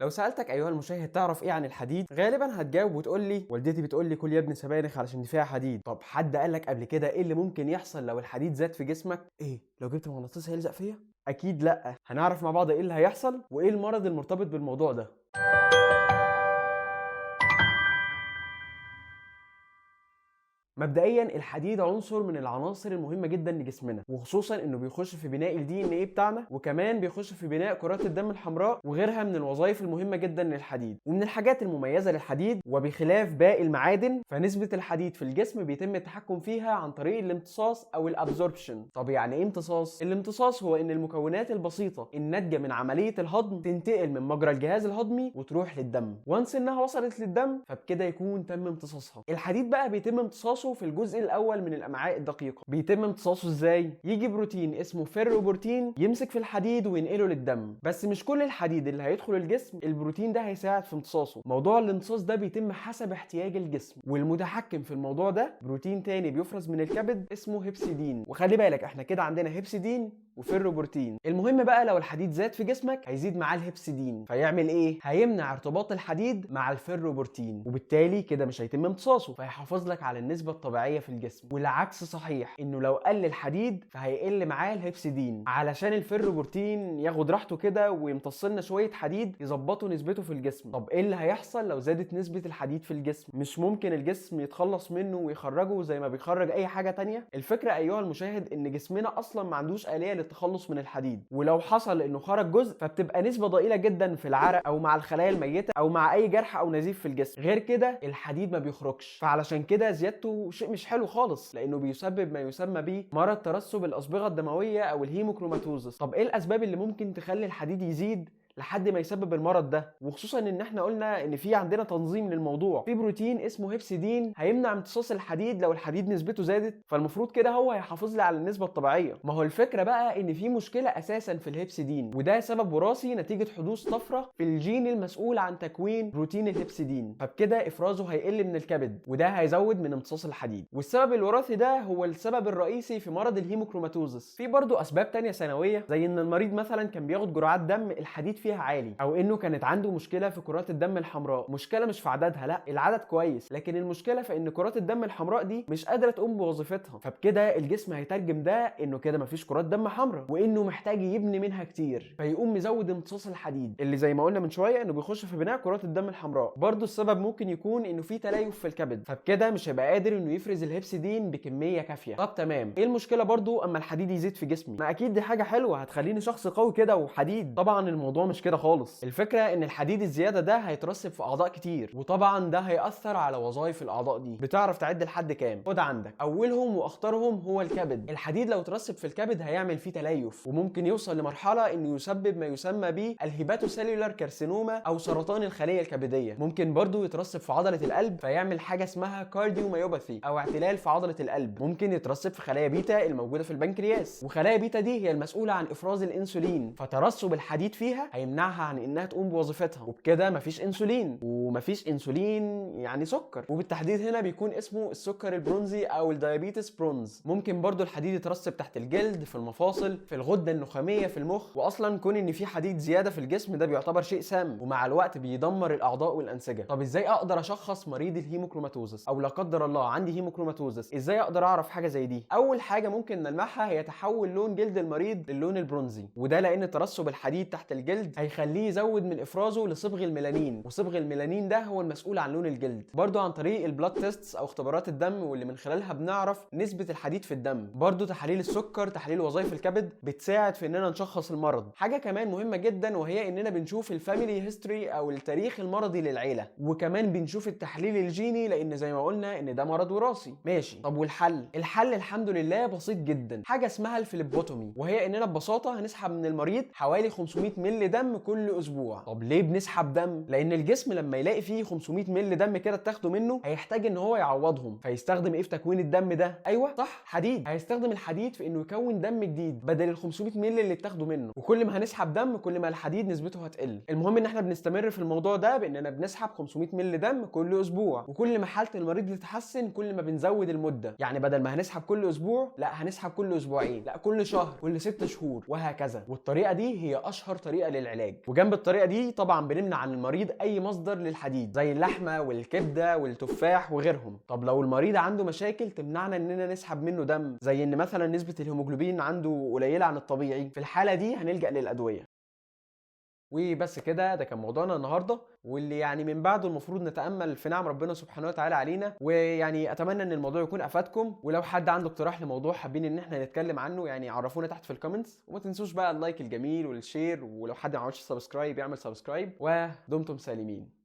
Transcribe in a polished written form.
لو سألتك أيها المشاهد تعرف إيه عن الحديد؟ غالبا هتجاوب وتقول لي والدتي بتقول لي كل يا ابني سبانخ علشان دي فيها حديد. طب حد قال لك قبل كده إيه اللي ممكن يحصل لو الحديد زاد في جسمك؟ إيه لو جبت مغناطيس هيلزق فيا؟ أكيد لأ. هنعرف مع بعض إيه اللي هيحصل وإيه المرض المرتبط بالموضوع ده. مبدئيا الحديد عنصر من العناصر المهمة جدا لجسمنا، وخصوصا انه بيخش في بناء ال DNA بتاعنا، وكمان بيخش في بناء كرات الدم الحمراء وغيرها من الوظائف المهمة جدا للحديد. ومن الحاجات المميزة للحديد وبخلاف باقي المعادن، فنسبة الحديد في الجسم بيتم التحكم فيها عن طريق الامتصاص او ال absorption. طب يعني ايه امتصاص؟ الامتصاص هو ان المكونات البسيطة الناتجة من عملية الهضم تنتقل من مجرى الجهاز الهضمي وتروح للدم، وانس انها وصلت للدم فبكده يكون تم امتصاصها. الحديد بقى بيتم امتصاصه في الجزء الاول من الامعاء الدقيقة. بيتم امتصاصه ازاي؟ يجي بروتين اسمه ferroportin يمسك في الحديد وينقله للدم، بس مش كل الحديد اللي هيدخل الجسم البروتين ده هيساعد في امتصاصه. موضوع الامتصاص ده بيتم حسب احتياج الجسم، والمتحكم في الموضوع ده بروتين تاني بيفرز من الكبد اسمه hepcidin. وخلي بالك احنا كده عندنا hepcidin و ferroportin. المهم بقى لو الحديد زاد في جسمك هيزيد معاه ال hepcidin، فيعمل ايه؟ هيمنع ارتباط الحديد مع ال ferroportin، وبالتالي كده مش هيتم امتصاصه، فيحافظ لك على النسبة الطبيعية في الجسم. والعكس صحيح، انه لو قل الحديد فهيقل معاه ال hepcidin، علشان ال ferroportin ياخد راحته كده ويمتص لنا شوية حديد يظبطوا نسبته في الجسم. طب ايه اللي هيحصل لو زادت نسبه الحديد في الجسم؟ مش ممكن الجسم يتخلص منه ويخرجه زي ما بيخرج اي حاجة تانية؟ الفكرة ايها المشاهد ان جسمنا اصلا ما عندوش آلية للتخلص من الحديد، ولو حصل انه خرج جزء فبتبقى نسبه ضئيلة جدا في العرق او مع الخلايا الميتة او مع اي جرح او نزيف في الجسم. غير كده الحديد ما بيخرجش، فعلشان كده زيادته شيء مش حلو خالص، لانه بيسبب ما يسمى به مرض ترسب الاصبغه الدموية او ال hemochromatosis. طب ايه الاسباب اللي ممكن تخلي الحديد يزيد لحد ما يسبب المرض ده؟ وخصوصا ان احنا قلنا ان في عندنا تنظيم للموضوع، في بروتين اسمه hepcidin هيمنع امتصاص الحديد لو الحديد نسبته زادت، فالمفروض كده هو هيحافظ لي على النسبة الطبيعية. ما هو الفكرة بقى ان في مشكلة اساسا في ال hepcidin، وده سبب وراثي نتيجة حدوث طفرة في الجين المسؤول عن تكوين بروتين ال hepcidin، فبكده افرازه هيقل من الكبد وده هيزود من امتصاص الحديد. والسبب الوراثي ده هو السبب الرئيسي في مرض ال hemochromatosis. في برضه اسباب تانية ثانوية، زي ان المريض مثلا كان بياخد جرعات دم الحديد فيها عالي، او انه كانت عنده مشكلة في كرات الدم الحمراء. مشكلة مش في عددها، لا العدد كويس، لكن المشكلة في ان كرات الدم الحمراء دي مش قادرة تقوم بوظيفتها، فبكده الجسم هيترجم ده انه كده مفيش كرات دم حمراء وانه محتاج يبني منها كتير، فيقوم مزود امتصاص الحديد اللي زي ما قلنا من شوية انه بيخش في بناء كرات الدم الحمراء. برضه السبب ممكن يكون انه في تليف في الكبد، فبكده مش هيبقى قادر انه يفرز ال hepcidin بكمية كافيه. طب تمام، ايه المشكلة برضه اما الحديد يزيد في جسمي؟ ما اكيد دي حاجة حلوة هتخليني شخص قوي كده وحديد. طبعا الموضوع مش كده خالص. الفكرة ان الحديد الزيادة ده هيترسب في اعضاء كتير، وطبعا ده هيأثر على وظائف الاعضاء دي. بتعرف تعد لحد كام؟ خد عندك اولهم واخطرهم هو الكبد. الحديد لو ترسب في الكبد هيعمل فيه تليف، وممكن يوصل لمرحلة انه يسبب ما يسمى بال hepatocellular carcinoma او سرطان الخلية الكبديه. ممكن برضو يترسب في عضلة القلب فيعمل حاجة اسمها cardiomyopathy او اعتلال في عضلة القلب. ممكن يترسب في خلايا بيتا الموجودة في البنكرياس، وخلايا بيتا دي هي المسؤولة عن افراز الانسولين، فترسب الحديد فيها هيمنعها عن انها تقوم بوظيفتها، وبكده مفيش انسولين، ومفيش انسولين يعني سكر، وبالتحديد هنا بيكون اسمه السكر البرونزي او ال diabetes bronze. ممكن برضو الحديد يترسب تحت الجلد، في المفاصل، في الغدة النخاميه، في المخ. واصلا كون ان في حديد زيادة في الجسم ده بيعتبر شيء سام، ومع الوقت بيدمر الاعضاء والانسجه. طب ازاي اقدر اشخص مريض ال hemochromatosis، او لا قدر الله عندي hemochromatosis، ازاي اقدر اعرف حاجة زي دي؟ اول حاجة ممكن نلمحها هي تحول لون جلد المريض للون البرونزي، وده لان ترسب الحديد تحت الجلد هيخليه يزود من افرازه لصبغ الميلانين، وصبغ الميلانين ده هو المسؤول عن لون الجلد. برضو عن طريق ال blood tests او اختبارات الدم، واللي من خلالها بنعرف نسبة الحديد في الدم. برضو تحاليل السكر، تحاليل وظائف الكبد بتساعد في اننا نشخص المرض. حاجة كمان مهمة جدا، وهي اننا بنشوف ال family history او التاريخ المرضي للعيلة، وكمان بنشوف التحليل الجيني، لان زي ما قلنا ان ده مرض وراثي. ماشي، طب والحل؟ الحل الحمد لله بسيط جدا، حاجة اسمها ال phlebotomy، وهي اننا ببساطة هنسحب من المريض حوالي 500 مل دم كل اسبوع. طب ليه بنسحب دم؟ لان الجسم لما يلاقي فيه 500 مل دم كده تاخده منه هيحتاج ان هو يعوضهم، فيستخدم ايه في تكوين الدم ده؟ ايوه صح، حديد. هيستخدم الحديد في انه يكون دم جديد بدل ال 500 مل اللي بتاخده منه، وكل ما هنسحب دم كل ما الحديد نسبته هتقل. المهم ان احنا بنستمر في الموضوع ده باننا بنسحب 500 مل دم كل اسبوع، وكل ما حاله المريض تتحسن كل ما بنزود المدة. يعني بدل ما هنسحب كل اسبوع، لا هنسحب كل اسبوعين، لا كل شهر، كل 6 شهور، وهكذا. والطريقة دي هي اشهر طريقه للعلاج. العلاج. وجنب الطريقة دي طبعا بنمنع عن المريض اي مصدر للحديد زي اللحمة والكبده والتفاح وغيرهم. طب لو المريض عنده مشاكل تمنعنا اننا نسحب منه دم، زي ان مثلا نسبه الهيموجلوبين عنده قليله عن الطبيعي، في الحالة دي هنلجأ للادوية. وبس كده، ده كان موضوعنا النهارده، واللي يعني من بعده المفروض نتامل في نعم ربنا سبحانه وتعالى علينا. ويعني اتمنى ان الموضوع يكون افادكم، ولو حد عنده اقتراح لموضوع حابين ان احنا نتكلم عنه يعني عرفونا تحت في ال comments. وما تنسوش بقى ال like الجميل وال share، ولو حد ما عملش subscribe يعمل subscribe، ودمتم سالمين.